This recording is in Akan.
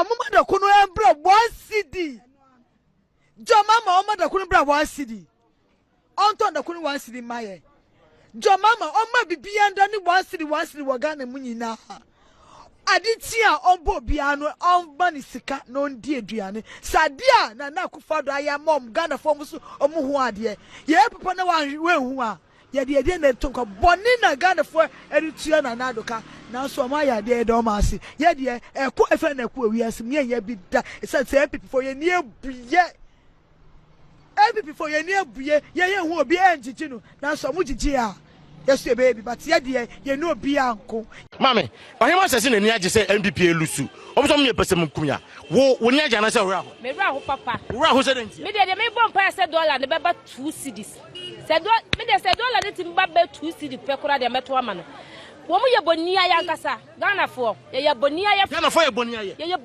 Ɔmo ma dɔko no ɛmbrɛ 1 cedi. John Mahama, ɔma dɔko no brɛ 1 cedi. Ɔntɔn dɔko no 1 cedi ma yɛ. John Mahama, ɔma biribiara nda ne 1 cedi, 1 cedi wɔ Ghana mu nyinaa. Ade ti a ɔmbɔ obiara no, ɔmma ne sika na ɔndi aduane. Sɛ adeɛ a Nana Akufo-Addo ayɛ ama ɔmo Ghanafoɔ, ɔmo so ɔmo ho adeɛ yɛyɛ papa na wɔanhu a, yɛde yɛde na ɛto nkwa bɔne na Ghanafoɔ ɛde tua Nana Addo ka. Nanso ɔmo ayɛ adeɛ, yɛde ɔmo ase. Yɛdeɛ ɛko ɛfɛ na ɛko ewiase mu, yɛnyɛ bi da. Ɛsɛ sɛ NPP foɔ, yɛn ni ebuyɛ. NPP foɔ, yɛn ni ebuyɛ. Yɛyɛ hu obi ɛngyegye no, nanso ɔmo gyegye a, yɛso yɛbɛyɛ bi, but yɛdeɛ yɛn ni obi anko. Maame ɔhema, sɛ sɛ n'ani agye sɛ NPP elose, ɔmo sɛ ɔmo yɛ pɛsɛ mu kumya wo ni agye anasɛ ɔwura ho? Mewura ho papa. Wura ho sɛ dɛ ntia? Me deɛ mebɔ mpaeɛ sɛ dɔla ne bɛba 2 cedis. Sɛ dɔ me deɛ, sɛ dɔla ne tumi ba bɛ 2 cedi pɛ koraa deɛ, mɛto ama no. Wɔn yɛ bɔnni ayɛ ankasa. Ghanafoɔ yɛyɛ bɔnni ayɛ. Ghanafoɔ yɛ bɔnni ayɛ. Yɛyɛ.